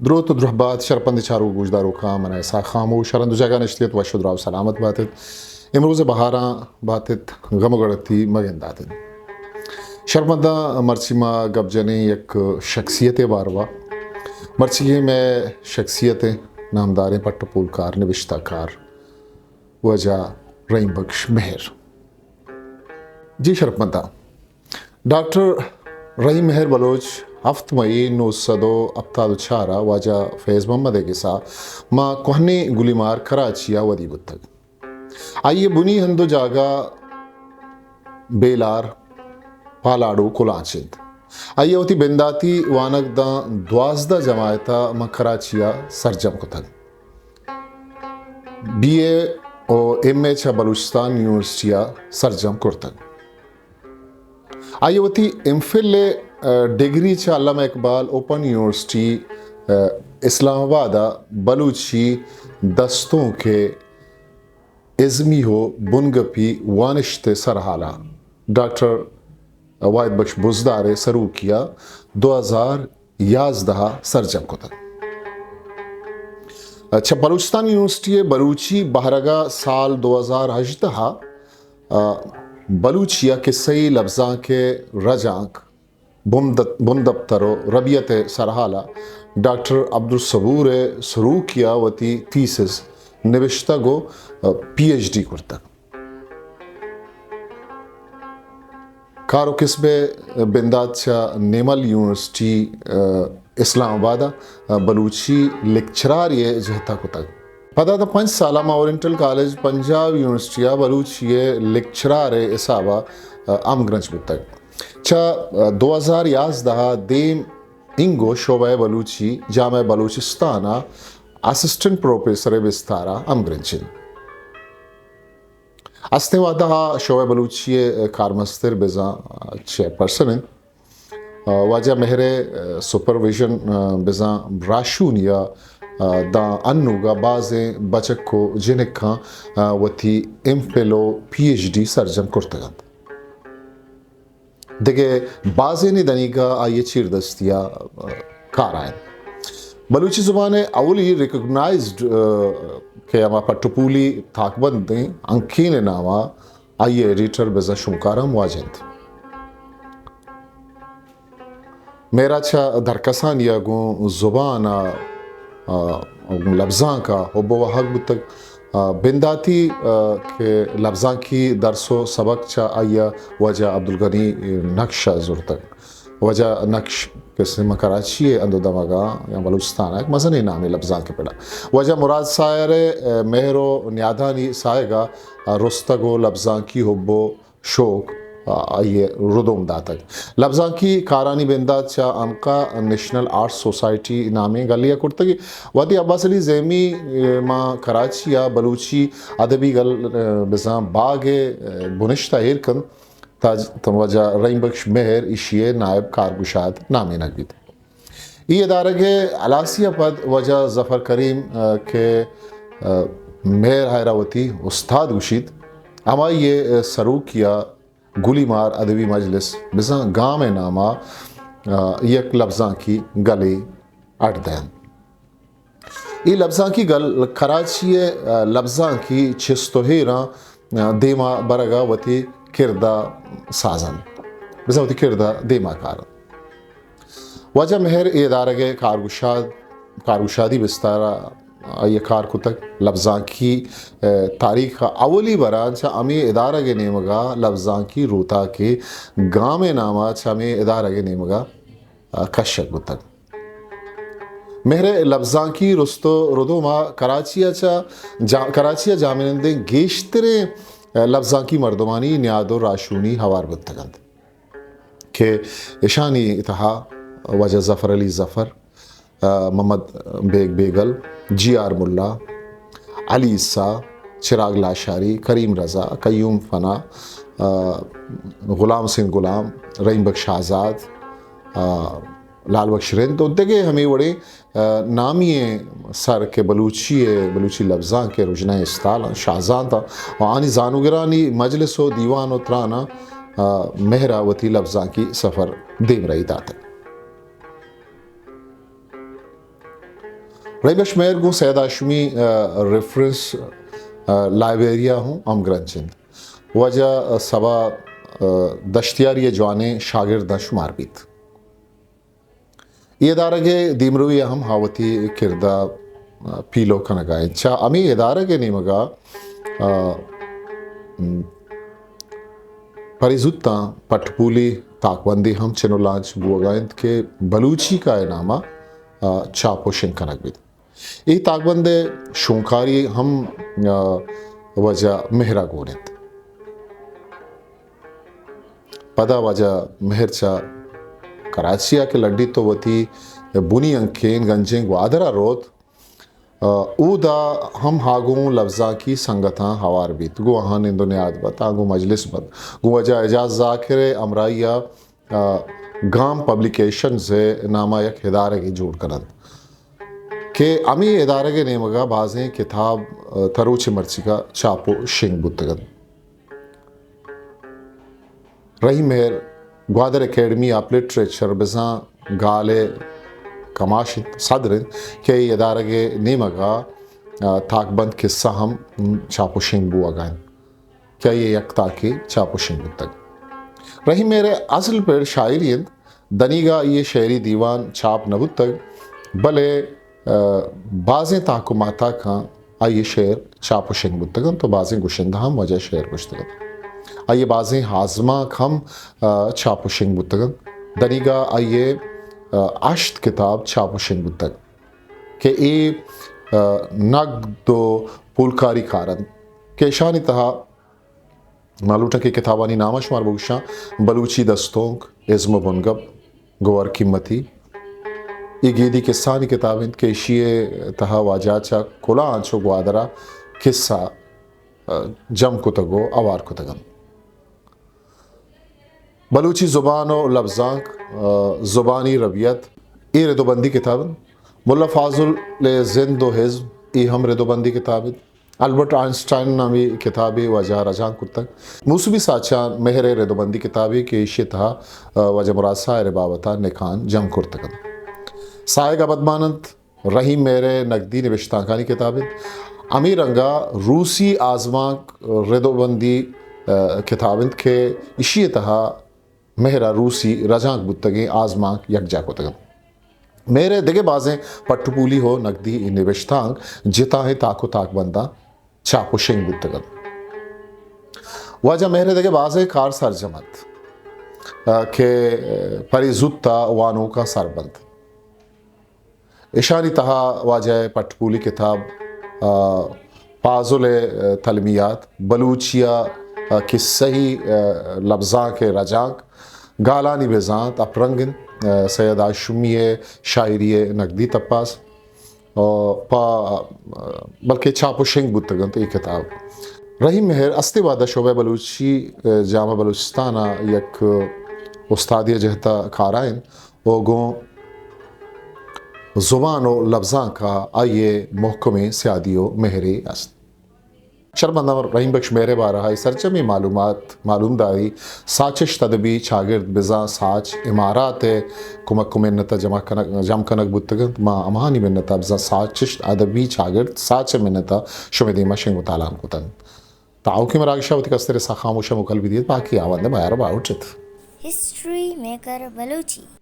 دروت و درہبات شرپندیں چاروک گوشداروکاں، من اسحاق خاموش، ہر ہند و جاگہ نشتگ ات، وش و دراہ و سلامت بات ات۔ امروز بہاراں بات ات، غم و گڑتی مگندات ات۔ شرپنداں، مرچی ما گپ جنیں یک شخصیتے باروا۔ مرچی مئے شخصیت نامداریں پٹ و پولکار، نبشتہ کار واجہ رحیم بخش مہر۔ جی شرپنداں، ڈاکٹر رحیم مہر بلوچ ہفت مئی نو سد و ہپتاد و چار ء واجہ فیض محمد ء گسا ماں کوہنیں گلیمار کراچی ء ودی بوتگ۔ آئی ء بنی ہند و جاگہ بیلار، پالاڑو کلانچ انت۔ آئی ء وتی بنداتی وانگ داں دوازدہ جماعت ء ماں کراچی ء سرجم کتگ۔ بی اے و ایم اے چہ بلوچستان یونیورسٹی ء سرجم کرتگ۔ آئی ء وتی ایم فل ء، ڈگری چہ علامہ اقبال اوپن یونیورسٹی، اسلام آباد ء بلوچی دستونک ء ازمی و بنگپی وانشت ء سرحال ء ڈاکٹر واحد بخش بزدار ء سروکی ء دو ہزار یازدہ ء سرجم کتگ۔ چہ بلوچستان یونیورسٹی ء بلوچی بہرگ ء سال دو ہزار ہژدہ ء بلوچی ء کسہی لبزانک ء رجانک، بندت-، بندپتر و ربیت ء سرحال ء ڈاکٹر عبدالصبور ء سروکی ء وتی تھیسس نبشتگ و پی ایچ ڈی کرتگ۔ کار و کسب ء بندات چہ نیمل یونیورسٹی، ء، اسلام آباد ء بلوچی لیکچراری ء جہت ء کتگ۔ پدا داں پنچ سال ء ماں اورینٹل کالج پنجاب یونیورسٹی ء بلوچی ء لیکچرار ء حساب ء ہمگرنچ بوتگ۔ چہ دو ہزار یازدہ ء دیم اینگو شعبہ بلوچی جامعہ بلوچستان ء اسسٹنٹ پروفیسر ء بستار ء ہمگرنچ انت۔ استیں وہدہ ء شعبہ بلوچی ء کارمستر بزاں چیئرپرسن انت۔ واجہ مہر ء سپرویژن بزاں راہشونی ء داں انوگا بازیں بچک و جنکاں وتی ایم فل و پی ایچ ڈی سرجم کرتگ انت۔ دگہ بازینی دنیگا آئی ء چیردستی ء کار ء انت۔ بلوچی زبان ء اولی ریکگنائزڈ، ء، کہ ہما پٹ و پولی تاکبندیں ہنکین ء نام ء آئی ء ایڈیٹر بزاں شونکار ہم واجہ انت۔ مہر ء چہ درکسانی ء گوں زبان ء، ء، لبزانک ء حب و واہگ بوتگ۔ ء، بنداتی، ء، کہ لبزانکی درس و سبق چہ آئی ء واجہ عبدالغنی نقش ء زرتگ۔ واجہ نقش کہ سما کراچی ء اندو دمگ ء یا بلوچستان ء یک مزنیں نامے لبزانک ء پڑ ء۔ واجہ مراد ساحر ء مہر و نیادانی ساہگ ء رستگ و لبزانکی حب و شوق آئی ء ردوم داتگ۔ لبزانکی کارانی بندات چہ عنقا نیشنل آرٹس سوسائٹی نامیں گلے ء کرتگ۔ وہدے عباس علی زیمی، ء، ماں کراچی ء بلوچی ادبی گل، ء، بزاں باگ ء، ء، بنشت ء ایر کنت، تاج-، تاں واجہ رحیم بخش مہر ایشی ء نائب کارگشاد نامینگ بیت۔ اے ادارگ ء ہلاسی ء پد واجہ ظفر کریم، ء، کہ، ء، مہر ء را وتی استاد گوشیت، ہمائی ء سروکی ء گلی مار ادبی مجلس بزاں گام ء نام ء، ء، یک لبزانکی گلے اڈ دینت۔ اے لبزانکی گل کراچی ء، ء، لبزانکی چست و ایراں، ء، دیما برگ ء وتی کرد ء ساز انت۔ بزاں وتی کرد ء دیما کار انت۔ واجہ مہر اے ادارگ ء کارگشاد، کارگشادی بستار ء آئی ء کار کتگ۔ لبزانکی، ء، تاریخ ء اولی برانچ ء ہمے ادارگ ء نیمگ ء لبزانکی روتاکے گام ء نام ء چہ ہمے ادارگ ء نیمگ ء، ء، کشگ بوتگ۔ مہر ء لبزانکی رست و ردوم ء کراچی ء چہ جا-، کراچی ء جاہمنندیں گیشتریں، ء، لبزانکی مردمانی نیاد و راہشونی ہوار بوتگ انت۔ کہ اشانی تہا واجہ ظفر علی ظفر، ء، محمد بیگ بیگل، جی آر ملا، علی عیسیٰ، چراغ لاشاری، کریم رضا، قیوم فنا، ء، غلام حسین غلام، رحیم بخش آزاد، ء، لال بخش رند و دگہ ہمے وڑیں ء، نامی ئیں سر کہ بلوچی ء، بلوچی لبزانک ء رژنائیں استال آں، شاہزانت آں و آنی زانوگرانی مجلس و دیوان و تراناں، ء، مہر ء وتی لبزانکی سفر دیمرئی داتگ۔ رحیم بخش مہر گوں سید ہاشمی، آ، ریفرنس، آ، لائبریری ءَ ہوں ہمگرنچ انت۔ واجہ، آ، سبا، آ، دشتیاری ءِ جوانیں شاگرد ءَ شمار بیت۔ اے ادارگ ءِ دیمروی ءَ ہم آ وتی کرد ءَ، آ، پیلو کنگ ءَ انت۔ چہ ہمے ادارگ ءِ نیمگ ءَ، آ، م، پری زوتاں پٹ پولی تاکبندے ہم چن ءُ لانچ بوگ ءَ انت کہ بلوچی کا ءِ نام ءَ، آ، چاپ ءُ شنگ کنگ بیت۔ اے تاکبند ءِ شونکاری ہم، آ، واجہ مہر ءَ گون انت۔ پدا واجہ مہر چہ کراچی ءَ کہ لڈیت ءُ وتی بنی ہنکین گنجیں گوادر ءَ روت، آ، اودا ہم آ گوں لبزانکی سنگتاں ہوار بیت، گوں آہاں نند ءُ نیاد بنت، آ گوں مجلس بنت، گوں واجہ اعجاز ذاکر ءِ ہمراہی ءَ، آ، گام پبلیکیشنز ءِ نام ءَ یک ادارگے جوڑ کننت کہ ہمے ادارگ ءِ نیمگ ءَ بازیں کتاب، آ، تروچ ءِ مرچیگ ءَ چاپ ءُ شنگ بوتگ انت۔ رحیم مہر گوادر اکیڈمی آف لٹریچر بزاں گال ءِ کماش انت، صدر انت کہ اے ادارگ ءِ نیمگ ءَ، آ، تاکبند کسہ ہم چاپ ءُ شنگ بوگ ءَ انت کہ آئی ءِ یک تاکے چاپ ءُ شنگ بوتگ۔ رحیم مہر ءِ اصل پڑ شاعری انت، دنیگا آئی ءِ شعری دیوان چاپ نہ بوتگ، بلے، آ، بازیں تاک ءُ ماہتاکاں آئی ءِ شعر چاپ ءُ شنگ بوتگ انت ءُ بازیں گشندہاں ہم واجہ ءِ شعر گوشتگ انت۔ آئی ءِ بازیں آزمانک ہم، آ، چاپ ءُ شنگ بوتگ انت۔ دنیگا آئی ءِ، آ، ہشت کتاب چاپ ءُ شنگ بوتگ کہ اے، آ، نگد ءُ پولکاری کار انت کہ اشانی تہا ما لوٹاں کہ کتابانی نام ءَ شمار بگوشاں، بلوچی دستونک، ازم ءُ بنگپ، گوہر قیمتی۔ اے گیدی کسہانی کتاب انت کہ ایشی ءِ تہا واجہ چہ کلانچ ءُ گوادر ءَ کسہ، آ، جم کتگ ءُ ہوار کتگ انت۔ بلوچی زبان ءُ لبزانک، آ، زبانی ربیت، اے رد ءُ بندی کتاب انت۔ ملا فاضل ءِ زند ءُ ازم، اے ہم رد ءُ بندی کتاب انت۔ البرٹ آئنسٹائن نامی کتابے واجہ ءَ رجانک کرتگ۔ موسمی ساچان مہر ءِ رد ءُ بندی کتابے کہ ایشی ءِ تہا، آ، واجہ مراد ساحر ءِ بابت ءَ نکان جم کرتگ انت۔ ساہگ ابدمان انت، رحیم مہر ءِ نگدی نبشتانکانی کتاب انت۔ ہمے رنگ ءَ روسی آزمانک رد ءُ بندی، آ، کتاب انت کہ ایشی ءِ تہا مہر ءَ روسی رجانک بوتگیں آزمانک یکجا کتگ انت۔ مہر ءِ دگہ بازیں پٹ ءُ پولی ءُ نگدی نبشتانک جتاہیں تاک ءُ تاکبنداں چاپ ءُ شنگ بوتگ انت۔ واجہ مہر ءِ دگہ بازیں کار سرجم انت، آ، کہ پری زوت ءَ وانوکاں سر بنت۔ اشانی تہا واجہ ءِ پٹ پولی کتاب، آ، پازل ءِ، آ، تلمیات، بلوچی ءِ، آ، کسہی، آ، لبزانک ءِ رجانک، گالانی بزانت، اپرنگ انت، آ، سید ہاشمی ءِ شاعری ءِ نگدی تپاس، آ، پہ، آ، بلکہ چاپ ءُ شنگ بوتگ انت اے کتاب۔ رحیم مہر ہستے وہد ءَ شعبہ بلوچی، آ، جامعہ بلوچستان ءَ یک استادے ءِ جہت ءَ کارا انت۔ ءُ گوں زبان ءُ لبزانک ءَ آئی ءِ مھکمیں سیادی ءُ مہرے است۔ شرمنداں رحیم بخش مہر ءِ بارہ ءَ اے سرجمیں معلومات، معلومداری، ساچشت ادبی چاگرد بزاں ساچ امارات ءِ کمک ءُ منت ءَ جمع کنگ، جم کنگ بوتگ انت۔ ما ہماہانی منت ءَ بزاں ساچشت ادبی چاگرد ساچ ءِ منت ءَ شمئے دیم ءَ شنگ ءُ تالان کت انت۔ تاں آؤکیں مراگش ءَ وتی کستر ءِ ساہ خاموش ءُ مکل بدیت، باقی آوند ءِ میار ءُ باہوٹ ات۔ History maker Balochi.